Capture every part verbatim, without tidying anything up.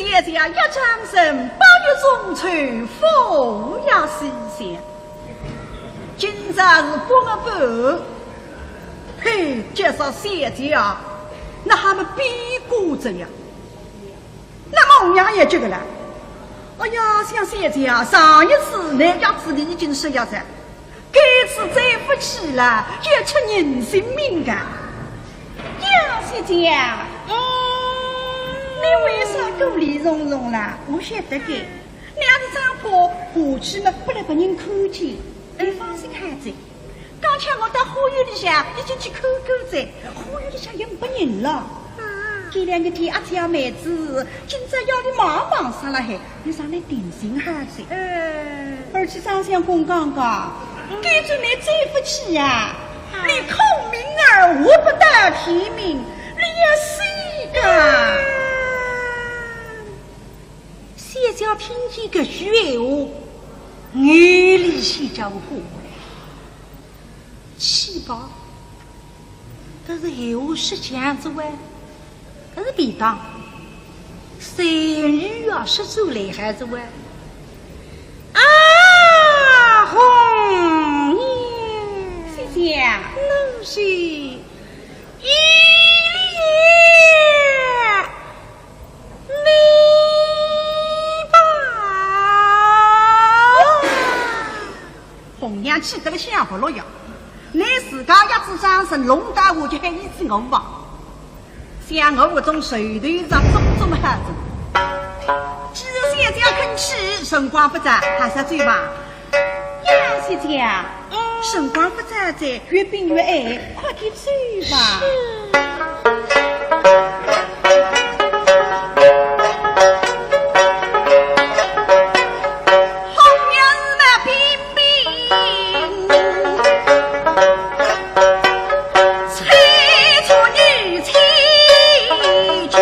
小姐一转身，八月中秋，风也西斜。今朝是八月半，嘿，今朝小姐啊，那还没变过着呀。那么红娘也急个了。哎呀，想小姐啊，上一次那样子你已经说要噻， 该次再勿去了，要出人性命个。杨小姐，嗯，你为啥顾虑重重啦？我晓得个，两只脚跑下去嘛，勿来拨人看见。你放心好哉，刚才我到花园里向已经去看过哉，花园里向也没人了。啊。搿两个天阿姐妹子，今朝夜里忙忙煞了海， 你上来定心好哉。嗯。而且张相公讲讲，嗯。该次你再勿去呀，啊。你孔明儿活不到天明，你要死个。嗯。小姐听见搿句闲话，眼泪水交关。 去吧，搿是闲话说讲哉喂，搿是便当。三女啊，说出来还是喂。啊，红娘，姐姐，奴是依恋 你吧。红娘气得了想勿落呀，拿自家一只张生弄到我就喊伊去我吧。想我搿种手头上种种好着。既然小姐肯去，辰光不早，还是走吧。 呀，小姐啊，嗯。辰光不早哉，越冰越暗，快点走吧。是。红娘那冰冰，吹出女青春。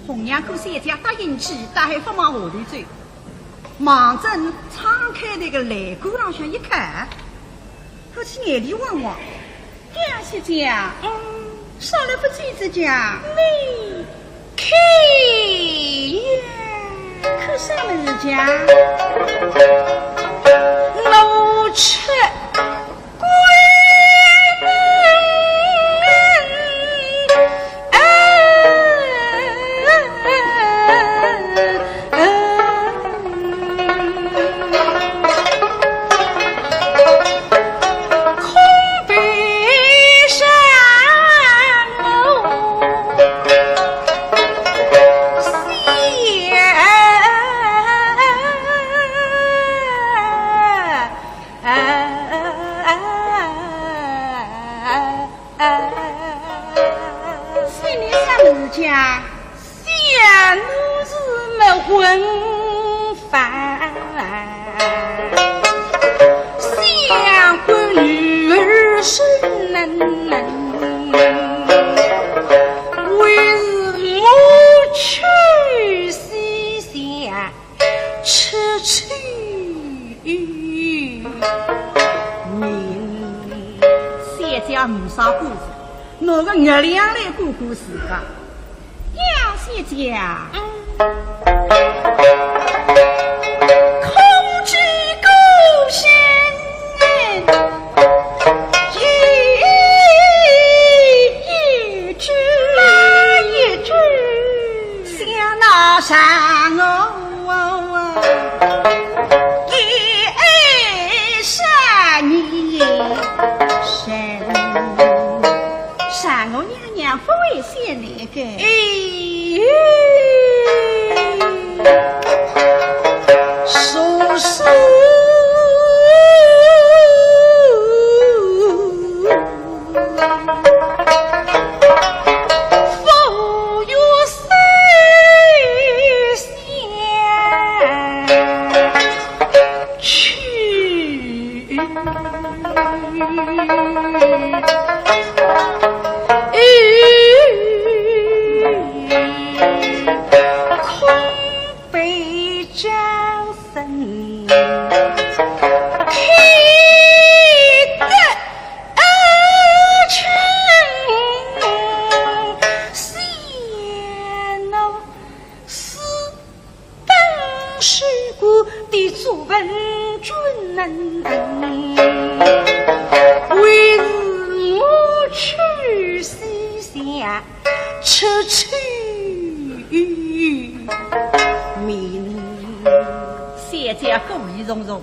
红娘看小姐答应去，倒还勿往下头走，望准窗开头个栏杆浪向一看， 可是眼泪汪汪。杨小姐啊，嗯。上来勿见得讲。你看呀。看啥物事讲？我吃 心里啥物事讲？想奴是没文法，想官女儿是能能，为是我去西厢 痴痴语言。小姐没啥本事，拿个月亮来管管自家。呀，小姐啊，空知孤身一人，哪一人想那上我一生一世，上我娘娘不会写那个。哎，说是小姐故意从容，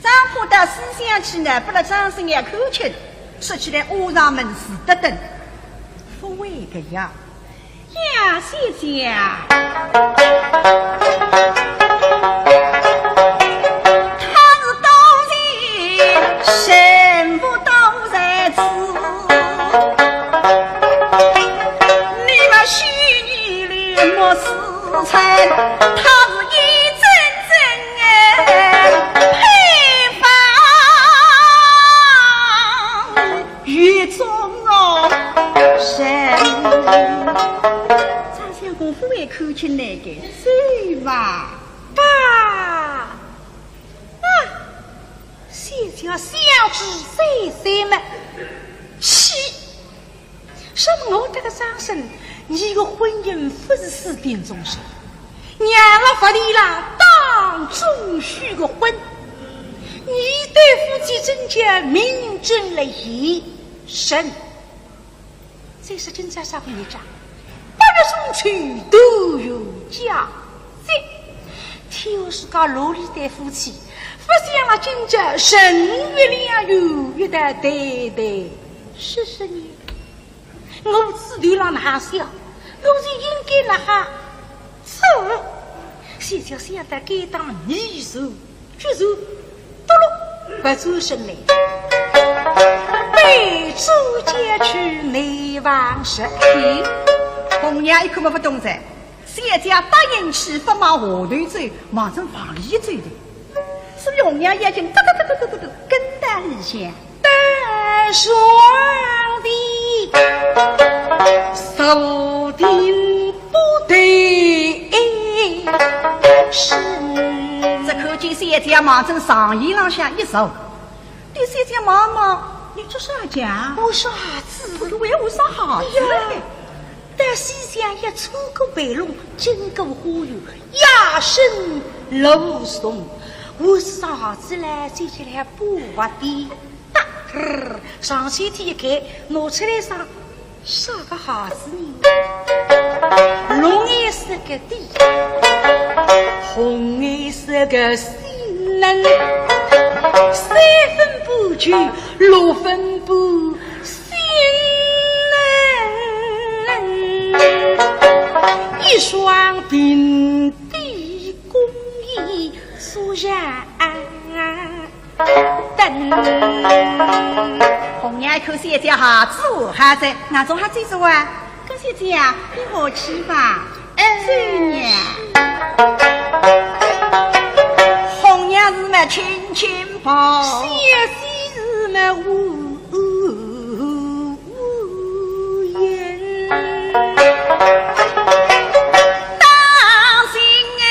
张婆到西厢去呢，拨了张生要看清，说起来倚上门是得等，勿会个呀。呀，小姐啊，他是多情，全部都在此。你们许你的莫思忖，他是一真正的配方与众人。张相公勿会看清那个，走吧。爸，啊，小姐想仔细想仔么，气。 什么我这个张生，你个婚姻勿是私定终身，娘了勿提了，当众许个婚，你对夫妻之间名正言顺。再说今朝啥个日子啊？八月中秋，团圆佳节。天下世界哪里对夫妻，勿想了今朝人月两圆，一道对对是是呢。 我自头浪哪想，我是应该哪哈做？小姐想到该当泥手，居然嘟噜勿转身来，背转身去内房去。红娘一看么勿懂哉，小姐答应去，勿往下头走，望准房里走的。 所以红娘眼睛哒哒哒哒哒哒哒跟到里向。大上的坐定不得是。只看见小姐望准床沿浪向一坐，对小姐望望，你做啥介啊？我啥子？我为我啥子？哎呀， 到西厢一穿过围笼，经过花园，夜深露重，我是啥子来？走起来不滑的，哒，上去一看，拿出来啥？啥个鞋子呢？绿颜色个底，红颜色个心呢，三分半旧，六分半 新，一双平底工艺做人等。红娘一看小姐鞋子换好哉，哪种鞋子做啊？搿小姐啊，你下去吧。 哎，红娘是么轻轻抱，小姐是么无言。当心哎，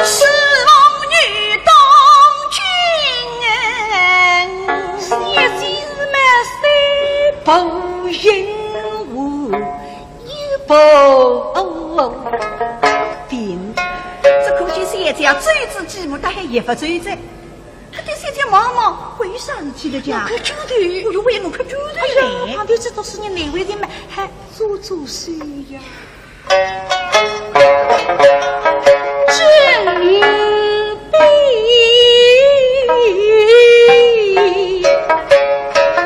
是梦女东君哎。小姐是么三步一步，一步哦，哦，哦，停。这可见小姐走仔几步，倒还一不走哉。她对小姐望望，为啥事体的讲？我看猪头。我又为我看猪头哎呀，嘞。旁边这都是你哪位的嘛，还做做事呀？真悲，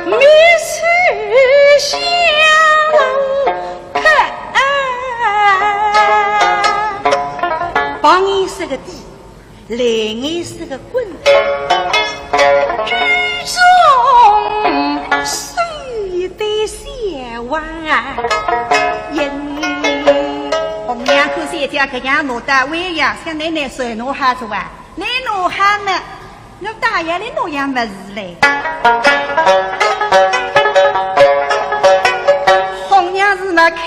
没事想看。 旁人是个地，来人是个滚，居中谁得小王啊？红娘看小姐搿样弄得，为呀，想奶奶谁弄好子哇？ 你弄好么，我大爷来弄样么事嘞。红娘是那开口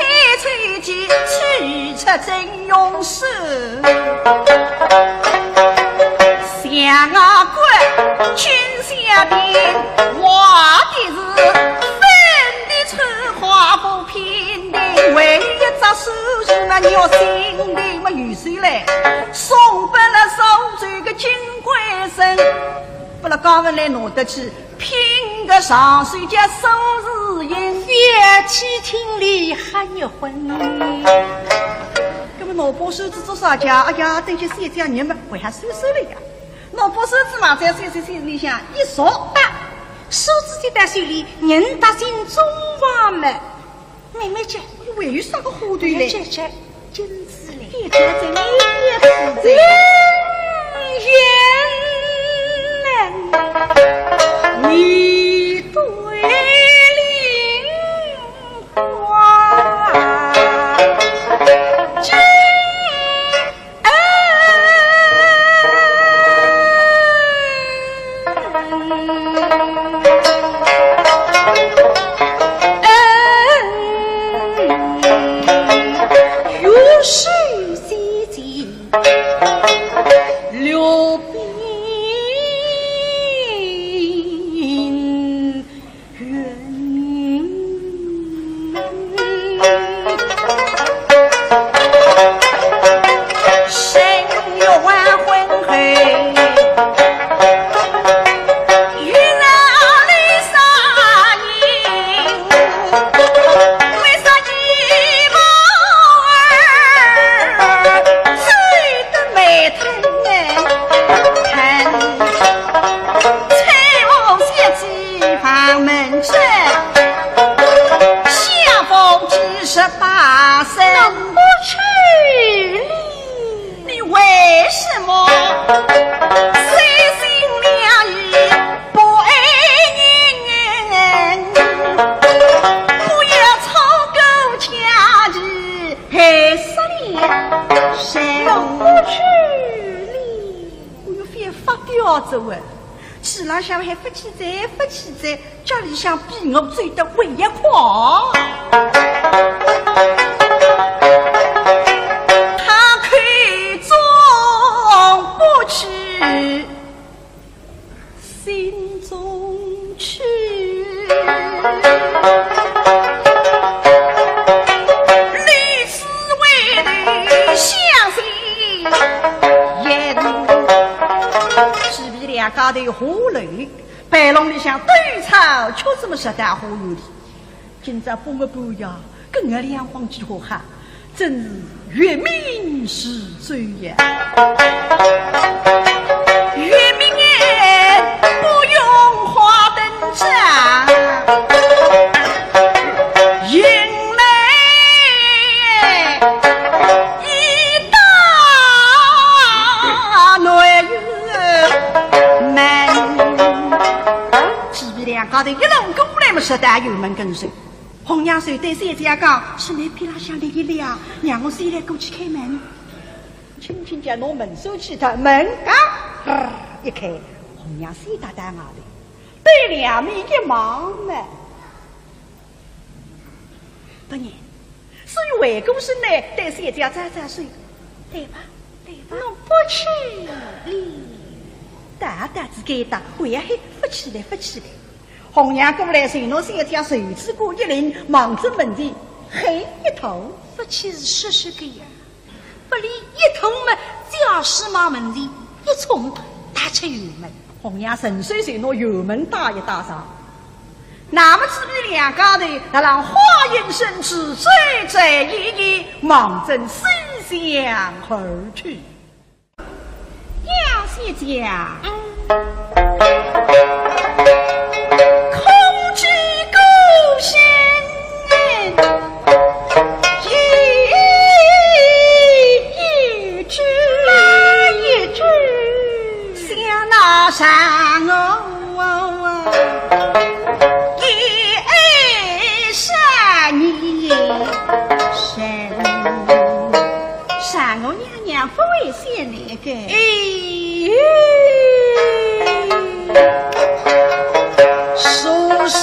间，取出真用手，想啊，官军下边，话的是分的春花不平的，为一只手是那肉心的么有谁嘞？送拨了苏州个金 贵生，拨了高文来弄得去，拼个上手叫苏世英。别去听你喊一昏。那么拿把扇子做啥家？哎呀，等歇小姐人么，为啥收收了呀？拿把扇子嘛，在小姐心里向一说，打，扇子就在手里，人踏进中房么。 妹妹姐，还有啥个花头嘞？姐姐，金子嘞。姐姐在，你也是在。你对灵花金 房门正，相逢几十把声。弄不去哩。你为什么三心两意不爱人？不要错过佳期，害死了谁？弄不去哩。我又非要发掉这位。 气浪向还勿去哉，勿去哉，家里向比我走得还要快。他口中不去，心中去。你只为的相信。 两家头下楼，背篓里向兜草，吃仔么十担花园里。今朝半个半夜，跟我两晃几化哈，真是月明时节呀。月明哎，不用花灯照，迎来 一大暖油门。姐妹两家头一路过来么，十担油门跟随。红娘随对小姐讲，是你边浪向立一立，让我先来过去开门。轻轻叫拿门闩起脱，门嘎，一开，红娘先踏到外头，对两面一望么， 不然，所以回过身来，对小姐招招手，来吧，来吧。我不去哩。大大子该搭，为啥还勿去嘞，勿去嘞？红娘过来，随拿小姐袖子管一拎，望仔门前喊一声。勿去是说说个呀，勿理一通么，驾驶往门前一冲，踏出辕门。红娘顺手就拿辕门带一带上。那么姊妹两家头，辣浪花影深处，嘴嘴依依，望准西厢而去。 呀，小姐啊，空知故乡有一句，哪一句？想那嫦娥一爱少年人。 嫦娥娘娘勿会写那个。哎呦，说是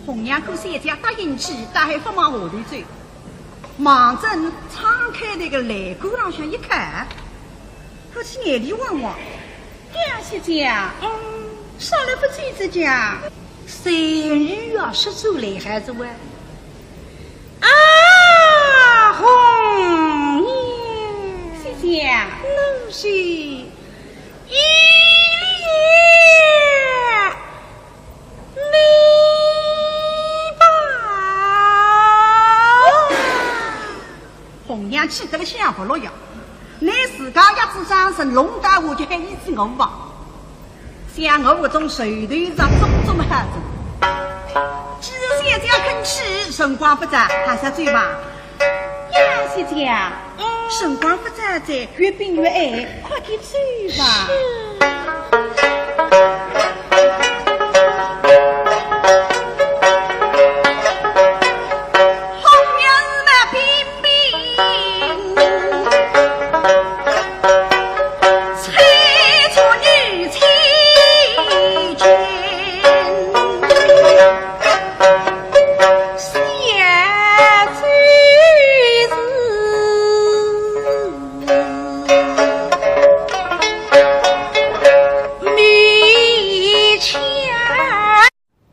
红娘姑小姐答应去，倒还勿往下头走，望准窗开头个栏杆浪向一看， 而且眼泪汪汪。呀，小姐啊，嗯，啥人勿走着讲？谁与啊，是走来还是喂？啊，红娘。小姐啊，奴是一脸 你吧。红娘气得个想勿落呀，拿自家一只掌声弄大，我就喊伊是我吧。想我搿种手头上种种好着。既然小姐肯去，辰光勿早，还是走吧。呀，小姐啊，辰光勿早哉，越冰越暗，快点走吧。是。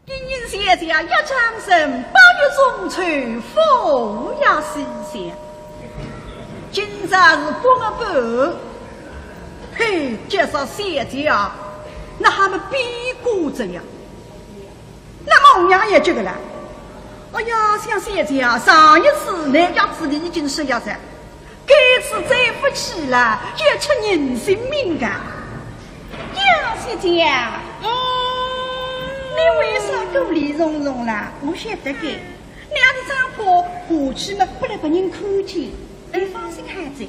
今日小姐一张身，八月中秋，风也西斜。今朝是八月半，嘿，今朝小姐啊，哪哈么变过哉呀？ 那么红娘也急个了。哎呀，想小姐啊，上一次倷爷子里已经说要哉，该次再勿去了，要出人性命个。呀，小姐啊，嗯，你为啥顾虑重重啦？我晓得个，倷是生怕下去嘛，拨勒别人看见。你放心好哉。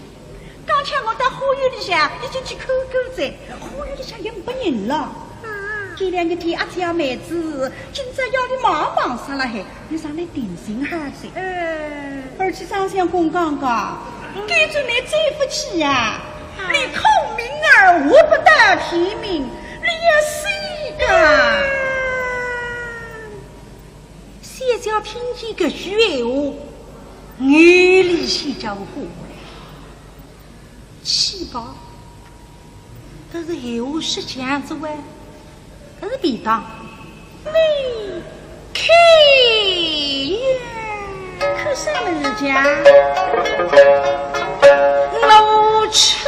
刚才我到花园里向已经去看过哉，花园里向也没人了。啊。前两个天阿姐妹子今朝夜里忙忙煞辣海，倷让倷定心好哉。嗯。而且张相公讲讲，嗯。该次倷再勿去呀，啊。连孔明儿我不到天明，你要死个。小姐听见搿句闲话，眼泪先叫下来。气吧，搿是闲话是这样子喂，搿是便当。你看呀，看啥物事讲？我吃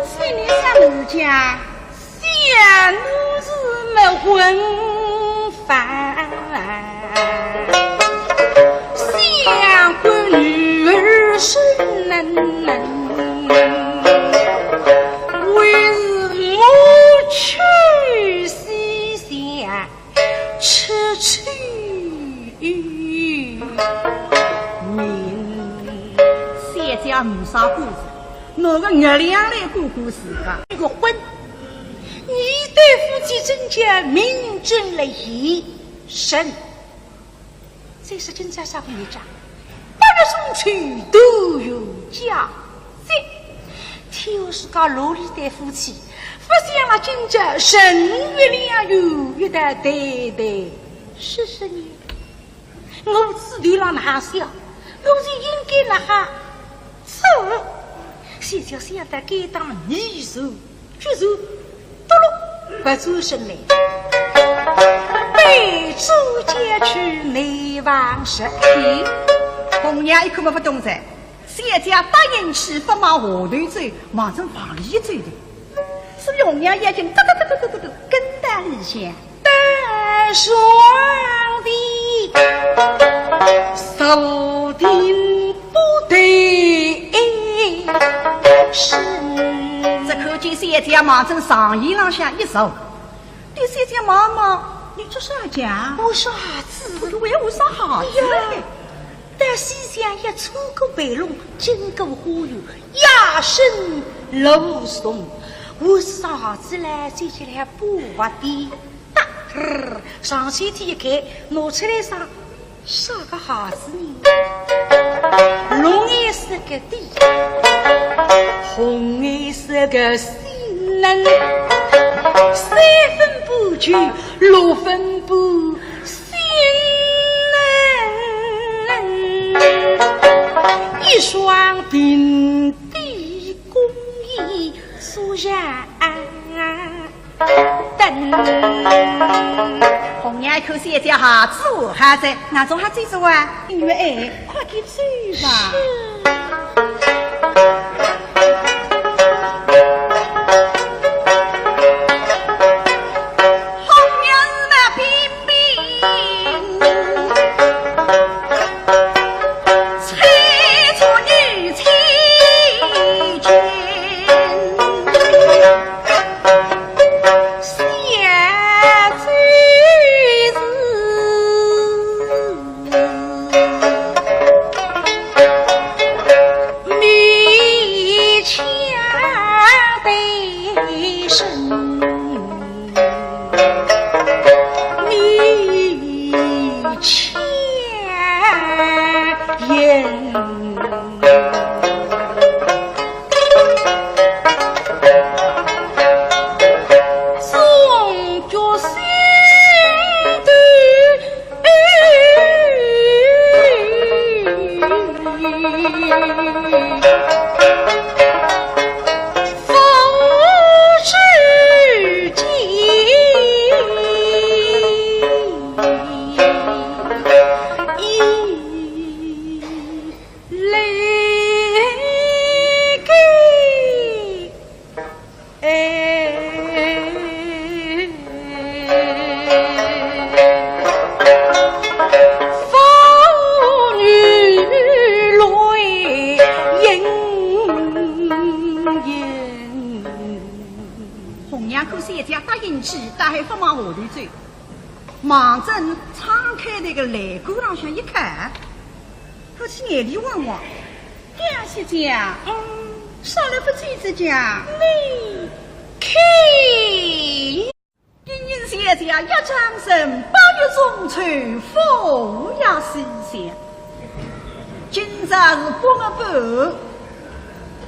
心里想，想奴是没文法，想官女儿是能能，为是我去西厢 吃吃名。小姐没啥官职，拿个月亮来管管自家。这个婚，你对夫妻真叫名正了言顺。 再说今朝啥个日子啊？八月中秋，团圆佳节。天下世界哪里对夫妻，勿想了今朝人月两圆一道对对是是呢？我自头浪哪想，我就应该哪哈 走，小姐想到该当泥石，居然嘟噜勿转身来，被主家去内房室。咦，红娘一看么勿懂哉，小姐答应去勿往下头走，望准房里走的。 所以红娘眼睛哒哒哒哒哒哒哒跟到里向。但上的坐定不得是。只看见小姐望准床沿浪向一坐，对小姐望望，你做啥讲？我啥子？我为我啥好子？哎呀， 到西厢一穿过围拢，经过花园，夜深人静，我啥子来，就起来把鞋底，哒，上前去一看，拿出来啥，啥个鞋子呢？绿颜色个底，红颜色个心呢，三分半旧，六分半 心，一双平底工艺素然等。红娘一看小姐鞋子换好哉，哪种还走着啊？女儿，快点走吧。是。 红娘那冰冰，催促女亲近，小姐是 勉强对声，勉强应。 哎，妇女乱姐答应去，倒还勿往下头走，望准窗开头个栏杆浪向一靠，好像眼泪汪汪。杨小姐，嗯，上来勿走哉呀？你看。莺莺小姐一转身，八月中秋凤也西斜，今朝是八月半。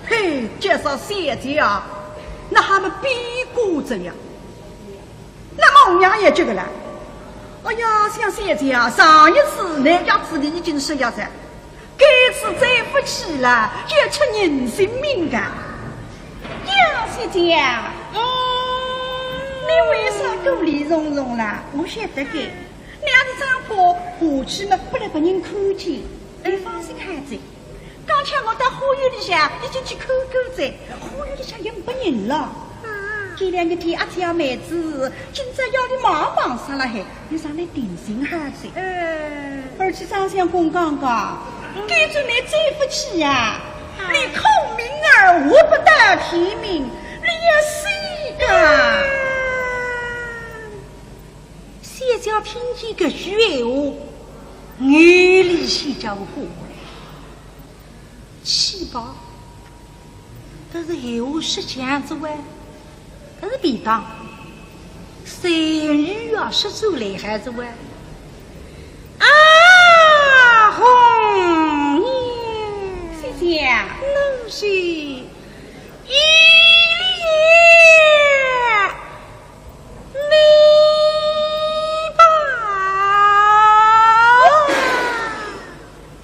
嘿，这说小姐啊，那还没变过哉呀？ 那么红娘也急个了。哎呀，想小姐啊，上一次那样子你已经说要噻，这次再勿去了，要出人性命个。杨小姐啊，嗯，你为啥顾虑重重啦？我晓得个，两只张婆下去嘛，勿来拨人看见，你放心好哉。 刚才我到花园里向已经去看过哉，花园里向也没人了。啊。这两个天阿姐妹子，今朝夜里忙忙煞了海，又上来定心好哉。嗯。而且张相公讲讲，嗯。该转来再勿去呀，啊。你孔明儿活不到天明，你要死个。嗯。小姐听见搿句闲话，眼泪先叫下来。 气吧，搿是闲话说强哉喂，搿是便当。三语啊，说出来还是喂。啊，红娘。小姐。侬是一脸 你吧。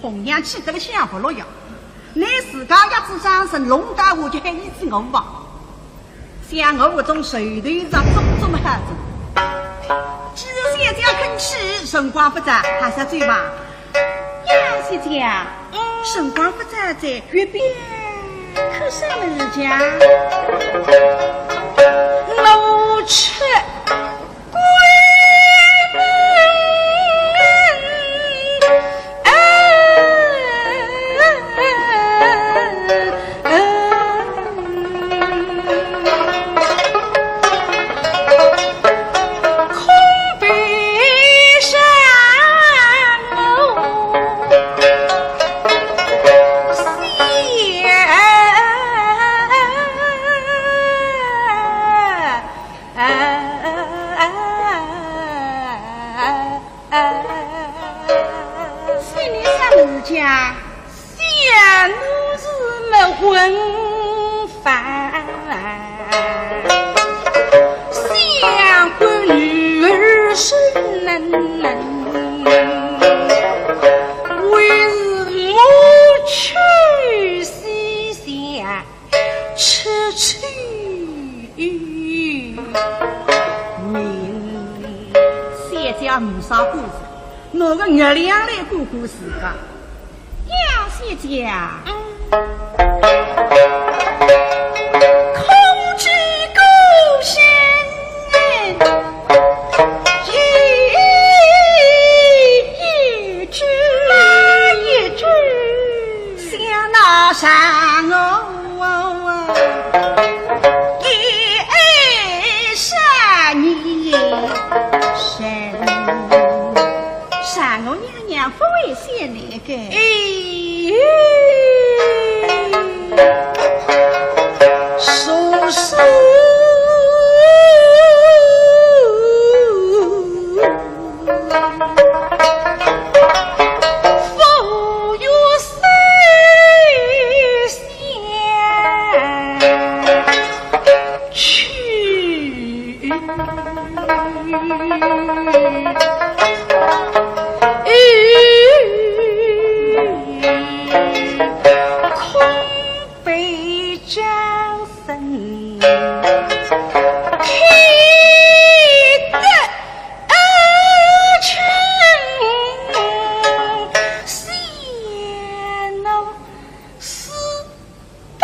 红娘气得个想勿落呀，拿自家一只张生弄到我就喊伊子我吧。想我搿种手头上种种好子。既然小姐肯去，辰光勿早，还是走吧。 呀，小姐啊，嗯。辰光勿早哉，月边看啥物事啊？我吃关门。心里想，想奴是没文法，想官女儿是能能，为是我去西厢。 吃吃明。小姐没啥故事，拿个月亮来过过自家。呀，小姐啊，嗯。空知孤身一句，哪一句？想那山河。 一山一山，山河娘娘不会写那个。哎，说是 被张生开得清，显露是当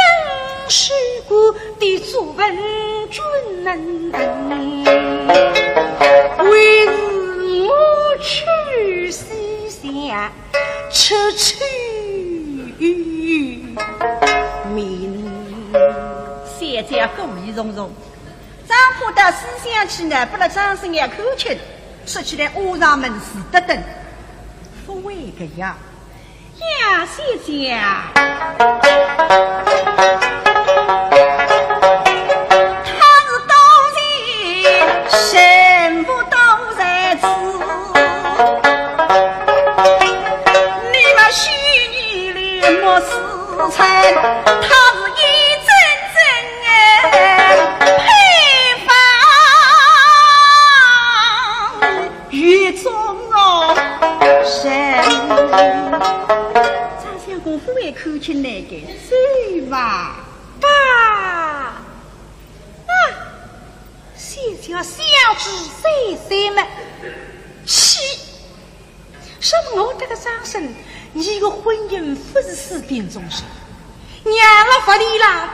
时过的朱文君能，为是我去西厢 出去明。小姐顾虑重重，张婆到西厢去呢，拨了张生要看清，说起来，屋上门是得等，勿会个呀。呀，小姐，他是多情，全部都在此。你们许你的莫思忖，他是一真正的配方。 有种哦，人。张相公勿会看清那个，走吧。爸，啊，小姐小子三岁么，气。什么我这个张生，你个婚姻勿是私定终身，娘了勿理啦，